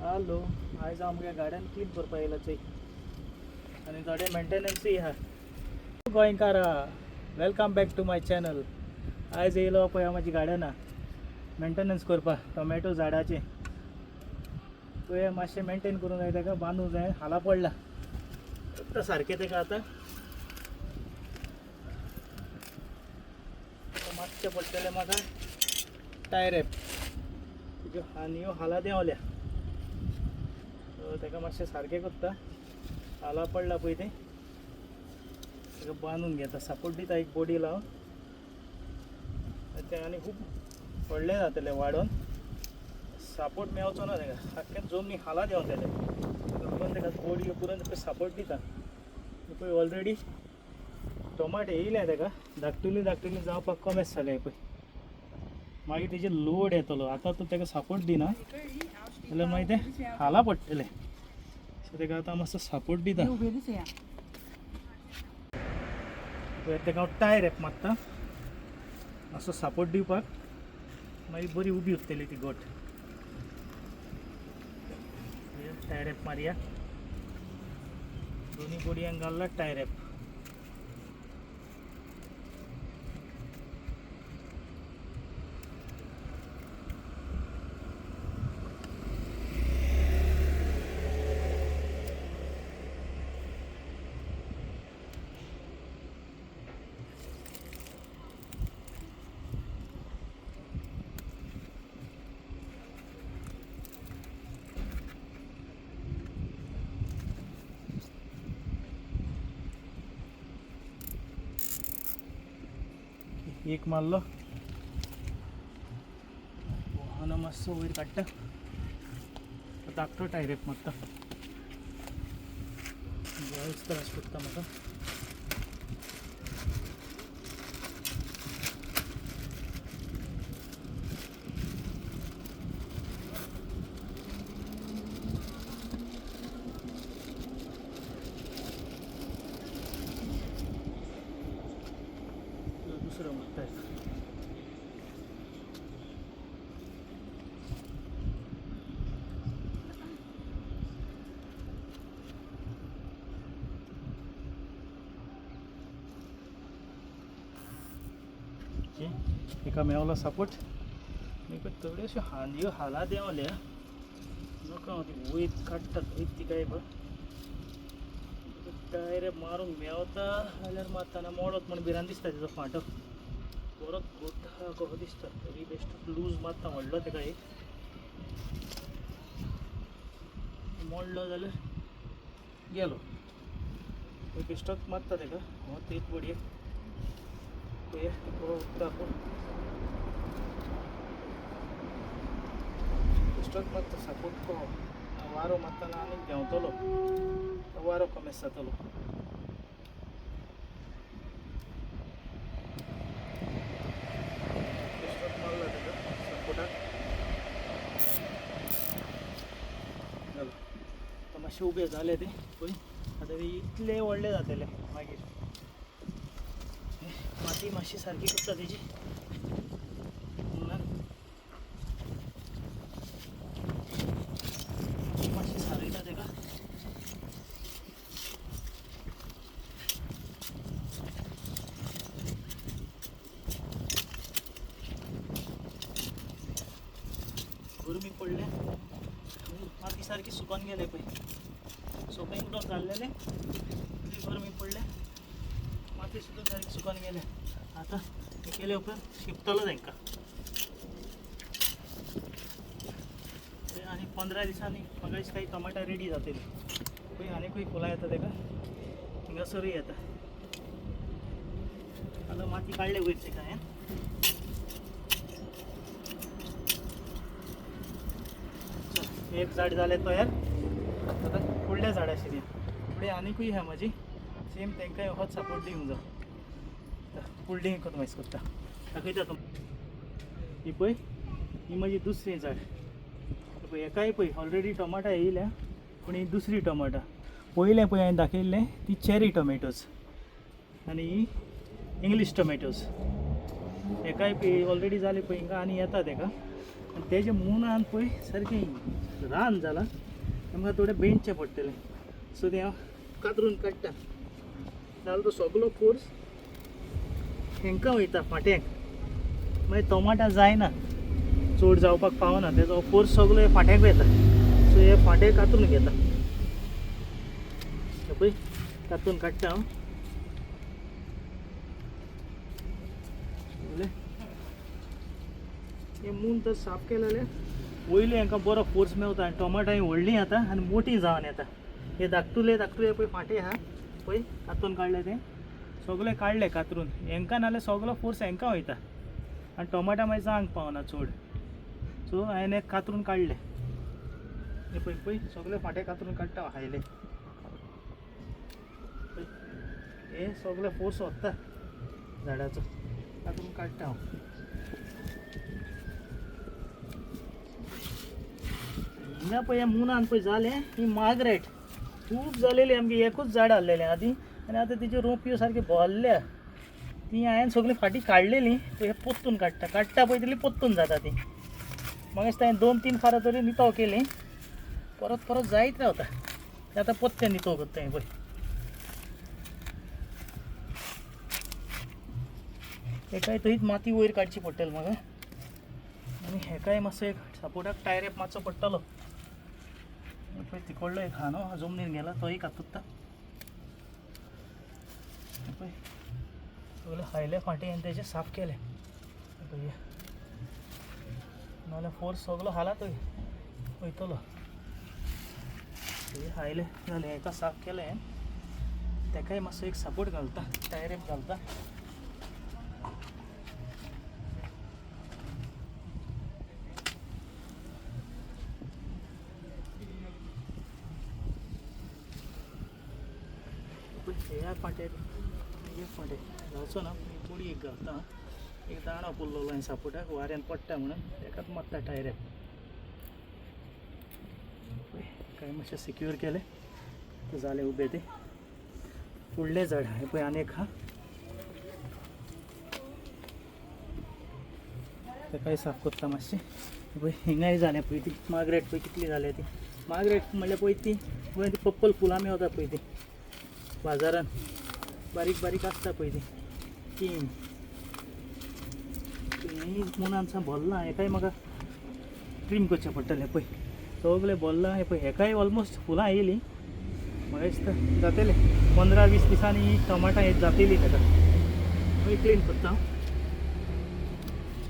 Hello, आयज हांव म्हगे गार्डन क्लीन करपाक येयला चोय आनी थोडे मेंटेनन्सूय आहा. गोंयकारा, welcome back to my channel. आयज येयलो पळय हांव म्हाजी गार्डना मेंटेनन्स करपाक टोमॅटो झाडाचें. पळय मातशें मेंटेन करूंक जाय ताका, बांदूंक जाय, हाला पडला आतां सारकें ताका. आतां मातशें पडटलें म्हाका टायर एप तुज्यो हानयो हाला देंवल्या, ताका मातशें सारकें करता. हाला पडला पळय तें, ताका बांदून घेता, सपोर्ट दिता एक बॉडी लावन. तें आनी खूब व्हडलें जातलें वाडोन, सपोर्ट मेवचो ना ताका, सारकें जमनी हाला देंवतलें. म्हणून ताका बॉडी पुरोन ताका सपोर्ट दिता. पळय ऑलरेडी टोमाट येयले ताका, धाकटुली धाकटुली जावपाक कमेस जालें पळय. मागीर तेजेर लोड येतलो. आतां तूं ताका सपोर्ट दिना जाल्यार मागीर तें हाला पडटलें. सो ताका आतां मातसो सपोर्ट दिता. पळय ताका हांव टायर रॅप मारता मातसो सपोर्ट दिवपाक, मागीर बरी उबी उरतली ती गोट. टायर रॅप मारया, दोनी बोडयांक घालला टायर रॅप. एक मारलो, वाहन मातसो वयर काडटा, धाकटो टायर रॅप मारता. बरोच त्रास पडटा म्हाका. दुसरं मारता. ओके, एका मेवलो सपोर्ट. आनी थोड्योश्यो हांदयो हाला देंवल्या, नकळो हांव ती वयर काडटा थंय ती काय पळय टायर मारूंक मेवता जाल्यार मारतना मोडत म्हण भिरांत दिसता. तेजो फांटो बरोच गोट आहा कसो दिसता, तरी बेश्टो लूज मारता. व्हडलो ताका एक मोडलो जाल्यार गेलो. बेश्टोच मारता ताका हो तेच बडयेक. पळया कसो उरता पळय. बेश्टोच मारता सपोर्ट कहो, वारो मारतना आनीक देंवतलो, वारो कमेस जातलो. बेश्टोच मारला ताका सपोर्टाक, जालो. आतां मातशें उबें जालें तें पळय. आतां ते इतले व्हडले जातले मागीर. माती मातशी सारकी करता तेजी. मातशी सारयता ताका. गरमी पडल्या, माती सारकी सुकोन गेले पळय. सोंपें उदक घाल्लेलें, इतली गरमी पडल्या, माती सुद्दां सारकी सुकोन गेले. आतां हें केले उपरांत शिंपतलो तांकां आनी 15 दिसांनी म्हाका दिसता ही टमाटां रेडी जातली. पळय आनीकूय फुलां येता ताका, हिंगासरूय येता. आतां माती काडले वयर ताका हांवें. एक झाड जालें तयार. आतां फुडल्या झाडां शिरया. फुडें आनीकूय आहा म्हाजी सेम, तांकांय होच सपोर्ट दिवंक जाय. फुडली मायस करता, दाखयता तुमकां. ही पळय, ही म्हजी दुसरी झाड पळय. हेकाय पळय ऑलरेडी टोमाटां येयल्या, पूण ही दुसरी टोमाटां. पयलें पळय हांवें दाखयल्लें ती चेरी टोमॅटोज आनी ही इंग्लीश टोमॅटोज. हेकाय पळय ऑलरेडी जाले पळय हिंगा आनी येता ताका. आनी तेजे मुनान पळय सारकें रान जालां, आमकां थोडें बेणचें पडटलें. सो तें हांव कातरून काडटा. नाजाल्यार तो सगलो फोर्स हेंकां वयता फांट्यांक, मागीर टोमाटां जायना, चड जावपाक पावना, तेजो फोर्स सगलो हे फांट्यांक वयता. सो हे फांटे कातरून घेता. हे पळय कातरून काडटा हांव. हे मून तर साफ केलें जाल्यार वयले हांकां बरो फोर्स मेवता आनी टोमाटां व्हडलीं जाता आनी मोटीं जावन येता. हे धाकटुले धाकटुले पळय फांटे आहा पळय कातरून काडले, ते सगळे काडले कातरून. हेंकां नाल्यार सगलो फोर्स हेंकां वयता आनी टोमाटां मागीर जावंक पावना चड. सो हांवें एक कातरून काडले. हे पळय पळय सगळे फांटे कातरून काडटा हायले. हे सगळे फोर्स वता झाडाचो, कातरून काडटा हांव. हिंगा पळय मुनान पळय जालें ही मागरेट खूब जालेली आमगे, एकूच झाड आहलेलें आदीं आनी आतां तिच्यो रोपयो सारक्यो भरल्या. ती हांवें सगळीं फाटीं काडलेली, पळय पोत्तून काडटा काडटा पळय तितली पोत्तून जाता ती. म्हाका दिसता हांवें 2-3 फारां तरी नितळ केली, परत परत जायत रावता. ते आतां पोत्ते नितळ करता हें पळय. हेकाय थंयच माती वयर काडची पडटली म्हाका आनी हेकाय मातसो एक सपोर्टाक टायरेप मातसो पडटलो. पळय तिकडलो एक हा न्हू जमनीर गेला तोय कातुत्ता. पळय सगळे हायले फांटे हांवें तेजे साफ केले. पळय नाजाल्यार फोर्स सगलो हाला थंय वयतलो. हायले जालें, हेका साफ केलें. तेकाय मातसो एक सपोर्ट घालता, टायरेप घालता. ह्या फांटे एक फांटे घालचो ना, पुडी एक घालता. एक दांडो पुरलोलो हांवें सपोर्टाक, वाऱ्यान पडटा म्हणून तेकाच मारता टायरेप. काय मातशें सिक्योर केलें ते जालें उबें. ते फुडलें झाड हें पळय आनी एक आहा, तेकाय साफ करता मातशें. पळय हिंगाय जालें पळय ती मागरेट पळय कितली जाल्या ती. मागरेट म्हणल्यार पळय ती पळय ती पर्पल फुलां मेवता पळय ती बाजारान, बारीक बारीक आसता पळय ती. ती मुनान सा भरलां. हेकाय म्हाका ट्रीम करचें पडटलें. पळय सगळें भरलां हें पळय. हेकाय ऑलमोस्ट फुलां आयलीं म्हाका दिसता जातलें 15-20 दिसांनी टमाटां हे जातली ताका. मागीर क्लीन करता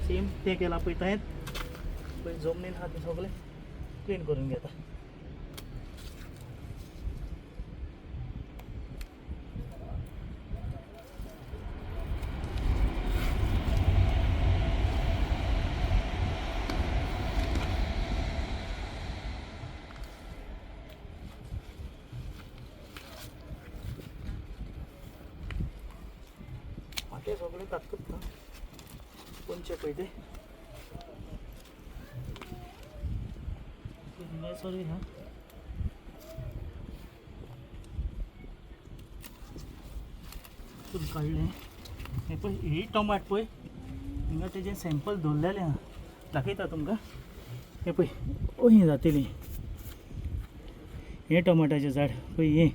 सेम तें केलां पळय तेंच. पळय जमनीन आहा तें सगळें क्लीन करून घेता. फांटे सगळे कातकुत्ता कोणचे पळय ते हिंगासरूय हा. काडलें हें पळय ही टोमाट पळय हिंगा तेजें सॅम्पल दवरलेलें आहा, दाखयता तुमकां. हें पळय अहीं जातली हें टोमाटाचें झाड पळय. हें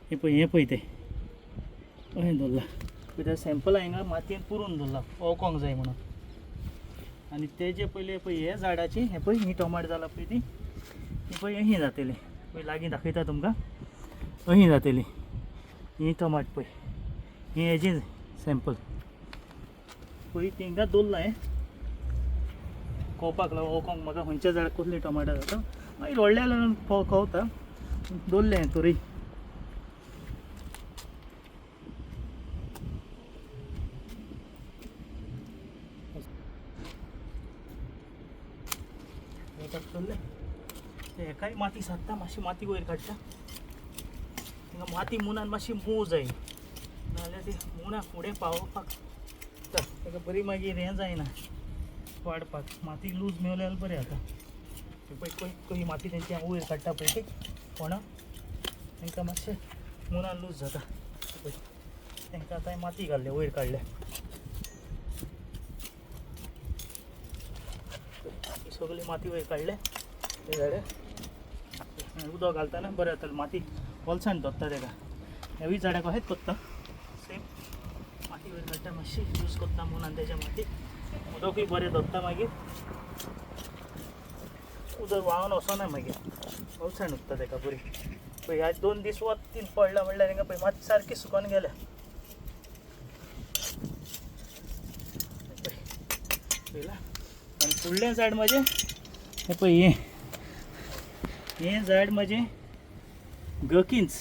हें पळय हें पळय तें अहें दवरलां. पळय सॅम्पल हिंगा मातयेन पुरून दवरलां ओकोंक जाय म्हणून. आनी तेजे पयले पळय हे झाडाची हें पळय ही टोमाट जाला पळय ती ही पळय अहीं जातली. पळय लागीं दाखयता तुमकां, अहीं जातली ही टोमाट पळय. ही हेजी सॅम्पल पळय तेंकां दवरलां. हें कोवपाक लागून ओकोंक म्हाका खंयच्या झाडाक कसली टोमाटां जाता मागीर व्हडल्या जाल्यार कोवता दवरलें हें तरी. हेकाय माती सारता, मातशी माती वयर काडटा. तांकां माती मुनान मातशी मोव जाय, नाजाल्यार ती मुना फुडें पावोवपाक ताका बरी मागीर हें जायना वाडपाक. माती लूज मेवल्यार जाल्यार बरें जाता. पळय खंय खंय माती तेंची हांव वयर काडटा पळय ती कोणा तांकां मातशें मुनान लूज जाता. पळय तांकां आतां माती घाल्ले वयर काडले. सगळी माती वयर काडले ते झाडां. उदक घालतना बरें जातलें, माती होलसाण दोत्ता तेका. हेवूय झाडाक अशेंच कोत्ता सेम, माती वयर काडटा मातशी यूज कोत्ता म्हूण आनी तेज्या माती उदकूय बरें दोत्ता. मागीर उदक व्हांवन वचना, मागीर होलसाण उरता तेका बरी. पळय आज 2 दीस वत 3 पडला म्हणल्यार हिंगा पळय माती सारकी सुकोन गेल्या. पळय पळयला. आनी फुडलें झाड म्हजें हें पळय, हें हें झाड म्हजें गकिन्स,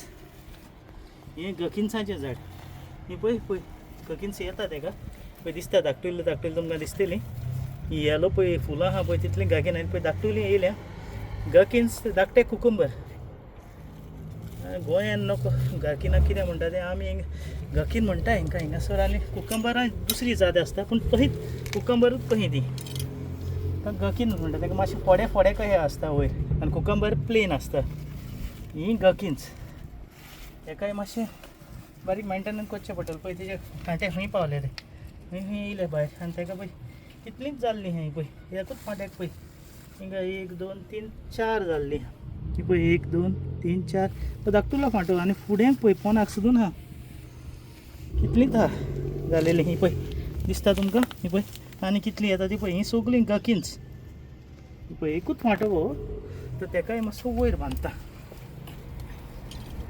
हें गकिन्साचें झाड. हें पळय पळय गकिन्स येता तेका पळय दिसता, धाकटुलें धाकटुलें तुमकां दिसतली ही येलो पळय फुलां आहा पळय तितलीं गाकीन. आनी पळय धाकटुलीं येयल्या गकिन्स, धाकटे कुकुंबर. गोंयान नको गाकिना कितें म्हणटा तें, आमी गकीन म्हणटा हेंकां हिंगासर. आनी कुकंबरां दुसरी जात आसता पूण तशीच कुकंबरूच कही ती, गकीन म्हणटा ताका. मातशे फोडे फोडे कशे आसता वयर आनी कुकंबर प्लेन आसता. ही गकिन्स हेकाय मातशें बारीक मेंटेनन्स करचें पडटलें. पळय तेजे कांटे खंय पावले ते, खंय खंय येयले भायर. आनी ताका पळय कितलींच जाल्लीं हें पळय एकूच फांट्याक पळय हिंगा 1 2 3 4 जाल्लीं. ही पळय 1 2 3 4 तो धाकटुलो फांटो. आनी फुडें पळय पोनाक सुद्दां आहा कितलींच आहा जालेलीं. ही पळय दिसता तुमकां, ही पळय आनी कितलीं येता ती पळय. ही सगळीं गकिन्स. ही पळय एकूच फांटो गो, तर तेकाय मातसो वयर बांदता,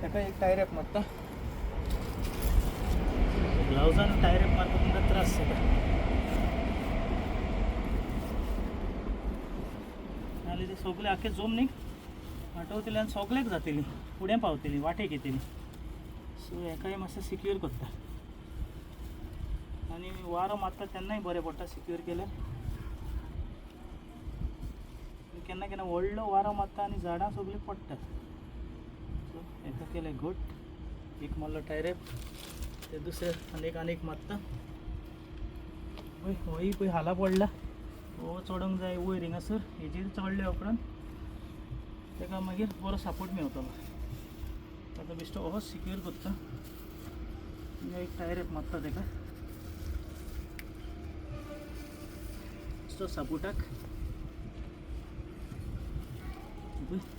ताका एक टायरॅप मारता. ग्लावजान टायरॅप मारपाक तुमकां त्रास जाता. नाल्यार ते सगळे आख्खे जमनीक वाटवतले आनी सगळ्याक जातली, फुडें पावतली, वाटेक येतली. सो हेकाय मातशें सिक्योर करता. आनी वारो मारता तेन्नाय बरें पडटा सिक्योर केल्यार. केन्ना केन्ना व्हडलो वारो मारता आनी झाडां सगळीं पडटात. सो हेका केलें घट, एक मारलो टायरॅप, ते दुसरें आनी एक मारता. पळय होय पळय हाला पडला, हो चडोंक जाय वयर हिंगासर. हेजेर चडल्या उपरांत ताका मागीर बरो सपोर्ट मेवतलो. आतां बेश्टो हो सिक्योर करता, एक टायरॅप मारता ताका बेश्टो सपोर्टाक.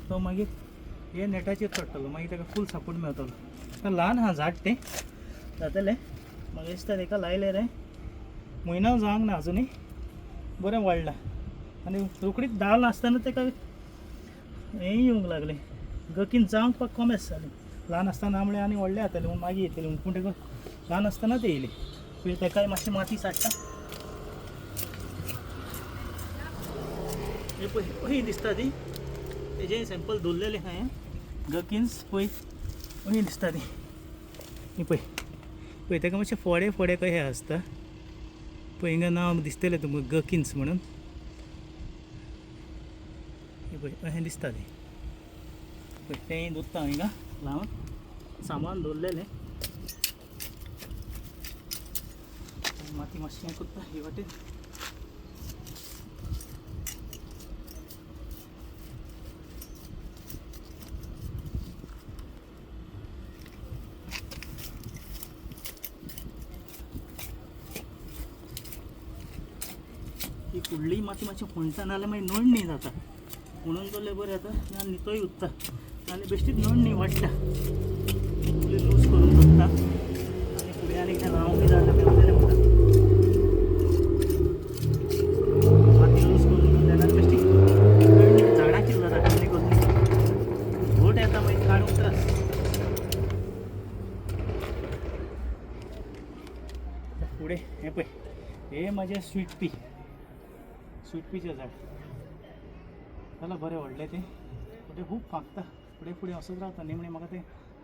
तो मागीर हे नेटाचेर चडटलो, मागीर ताका फूल सपोर्ट मेवतलो. ल्हान आहा झाड तें जातलें म्हाका दिसता. ताका लायलें रे म्हयनो जावंक ना अजुनूय, बरें वाडलां. आनी रोखडीच दाल आसतना ताका हें येवंक लागलें, गकीन जावंक कोमेस जालें. ल्हान आसतना म्हळ्यार आनी व्हडलें जातलें म्हूण मागीर येतलें म्हूण, पूण ताका ल्हान आसतना तें येयलें. पळय ताकाय मातशी माती साडटा. हें पळय अशी दिसता ती, तेजें सॅम्पल दवरलेलें हांवें गकिन्स. पळय अशी दिसता ती, ही पळय पळय ताका मातशे फोडे फोडे कशे आसता. पळय हिंगा नांव दिसतलें तुमकां गकिन्स म्हणून. हें पळय अशें दिसता तें. पळय तें दोत्ता हिंगा लावन सामान दवरलेलें. माती मातशी हें करता ही वाटेन. ही फुडली माती मातशी हुंणटा, नाल्यार मागीर नडणी जाता. म्हणून जाल्यार बरें जाता, नाल्यार नितोय उत्ता, नाल्यार बेश्टीच नडणी वाडटा. फुडली लूज करून दवरता आनी फुडें आनी कितें लावंक बी जाल्यार मेवतलें म्हाका. माती लूज करून दवरले नाल्यार बेश्टी नडणी झाडांची जाता, कसली कसली घोट येता, मागीर काडूंक त्रास. फुडें हें पळय, हें म्हाजें स्वीट पी, स्वीट पीचें झाड जाल्यार बरें व्हडलें तें. फुडें खूब फांकता, फुडें फुडें असोच रावता. निमणें म्हाका तें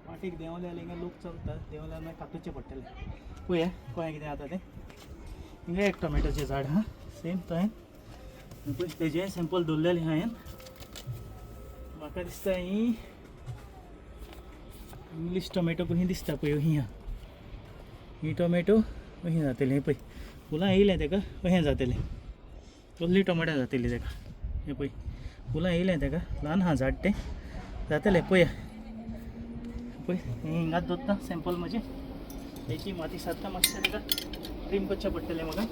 वाटेक देंवलें जाल्यार हिंगा लोक चलता, देंवले जाल्यार मागीर कातुचें पडटलें. पळया कळ्ळें कितें जाता तें. हिंगा एक टोमॅटोचें झाड आहा सेम थंय. पळय तेजें सॅम्पल दवरलेलें हांवें. म्हाका दिसता ही इंग्लीश टोमॅटो कशी दिसता पळय, ही आहा ही टोमॅटो अशी जातली. पळय फुलां येयलें ताका, अशें जातलें, कसली टोमॅटो जातली ताका. हें पळय फुलां येयलें ताका, ल्हान आहा झाड तें जातलें. पळया पळय हें हिंगाच दवरता सॅम्पल म्हजें. तेची माती सारता मातशें ताका ट्रीम करचें पडटलें म्हाका.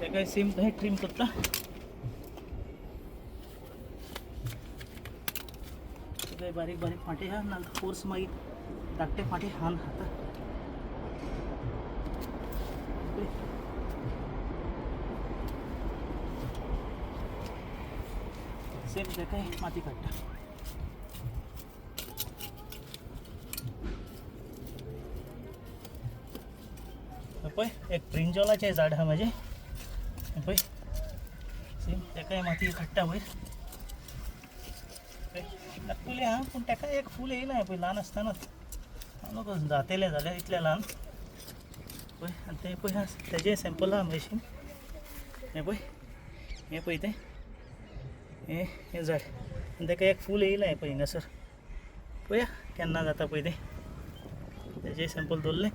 तेकाय सेम तशें ट्रीम करता. तेकाय बारीक बारीक फांटे आहा, नाल्यार फोर्स मागीर धाकटे फांटे हान खाता. सेम तेकाय माती काडटा. पळय एक ब्रिंजॉलाचें झाड आहा म्हाजें, हें पळय सेम तेकाय माती काडटा वयर. धाकटुलें आहा पूण तेका एक फूल येयलां पळय ल्हान आसतनाच, हांव नको जातेलें जाल्यार इतलें ल्हान. पळय आनी तें पळय आहा तेजें सॅम्पल आहा मशीन. हें पळय, हें पळय तें हें हें झाड आनी तेका एक फूल येयलां पळय हिंगासर. पळया केन्ना जाता पळय तें. तेजें सॅम्पल दवरलें.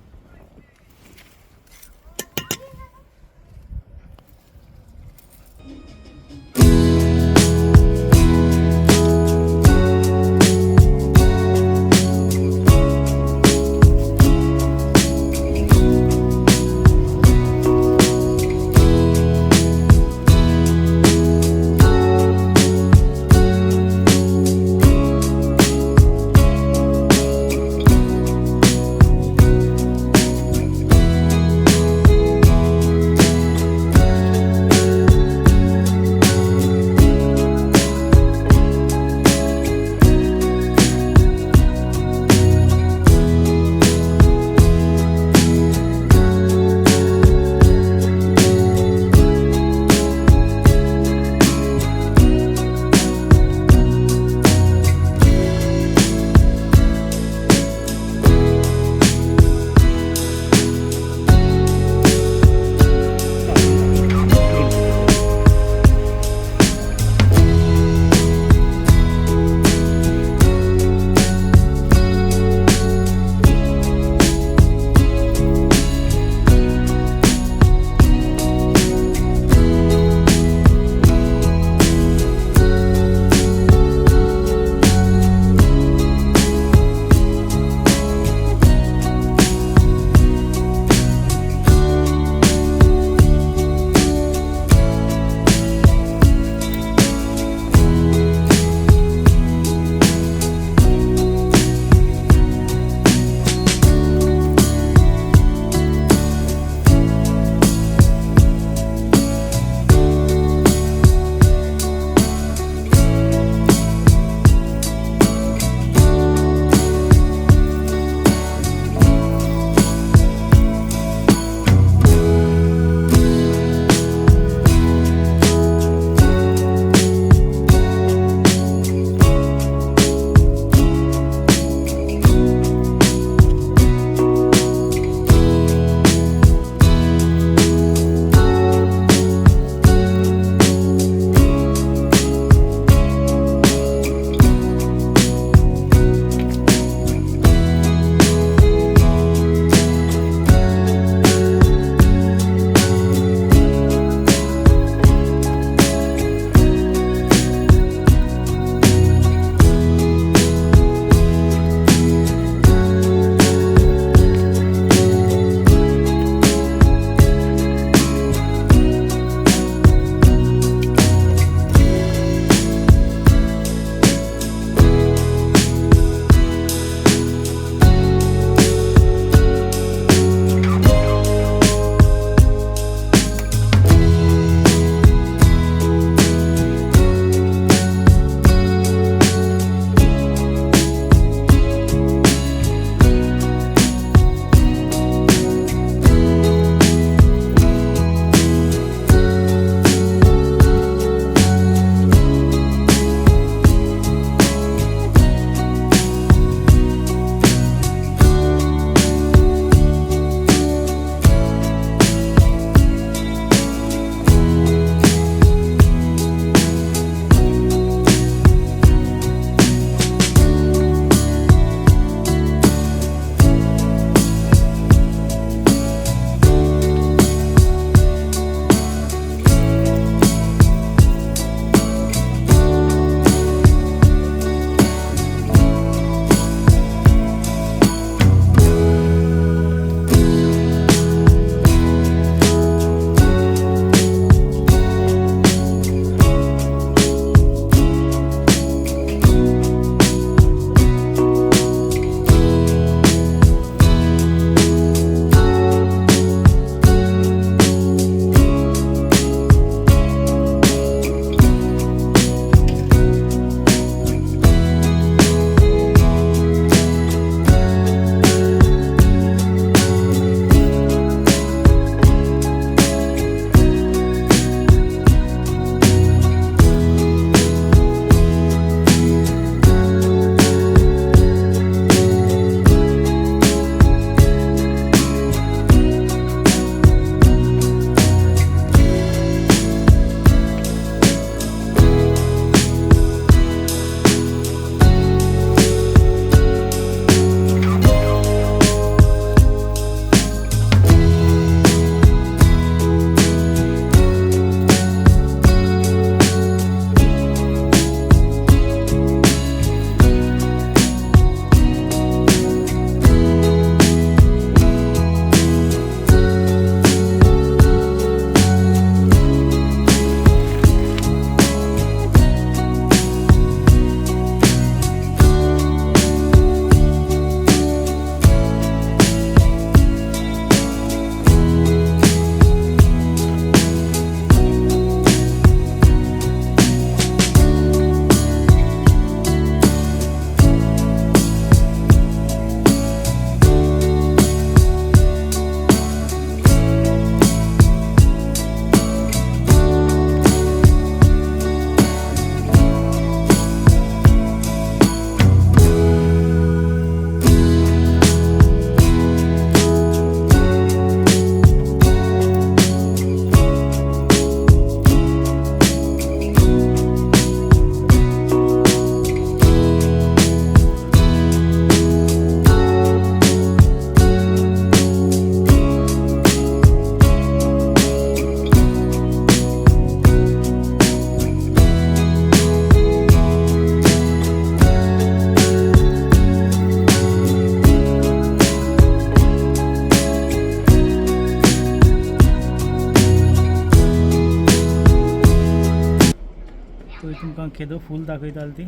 पळय तुमकां केदो फूल दाखयतालो ती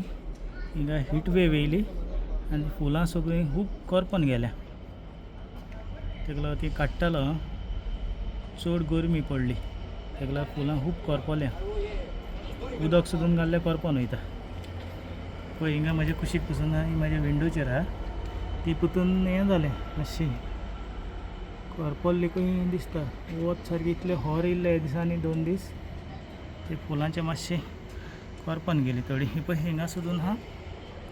हिंगा हीट वेव येयली आनी फुलां सगळीं खूब करपोन गेल्या. तेका लागून ती काडटालो. चड गरमी पडली तेका लागून फुलां खूब करपल्या. उदक सुद्दां घाल्लें करपोन वयता. पळय हिंगा म्हज्या कुशीक पसून आहा, ही म्हज्या विंडोचेर आहा ती पुतून हें जालें मातशी करपल्ली कशी दिसता. वत सारकें इतलें होर येयल्लें ह्या दिसांनी 2 दीस ते फुलांचें मातशें करपोन गेली थोडी. ही पळय हिंगा सुद्दां आहा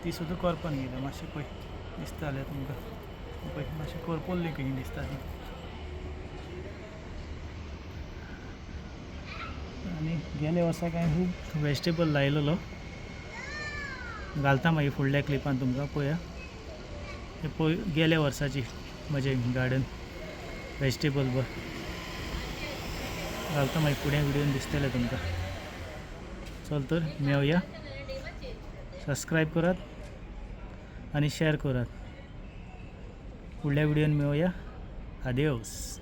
ती सुद्दां करपोन गेली मातशें. पळय दिसता जाल्यार तुमकां पळय मातशें करपल्ली कशी दिसता ती. आनी गेल्या वर्सा कांय खूब वेजिटेबल लायलेलो घालता मागीर फुडल्या क्लिपान तुमकां पळया. हे पळय गेल्या वर्साची म्हजें गार्डन वेजिटेबल घालता मागीर फुडें व्हिडियोन दिसतलें तुमकां. चल तर मेवया. सबस्क्रायब करात आनी शेअर करात. फुडल्या व्हिडियोन मेवया. आदेवस.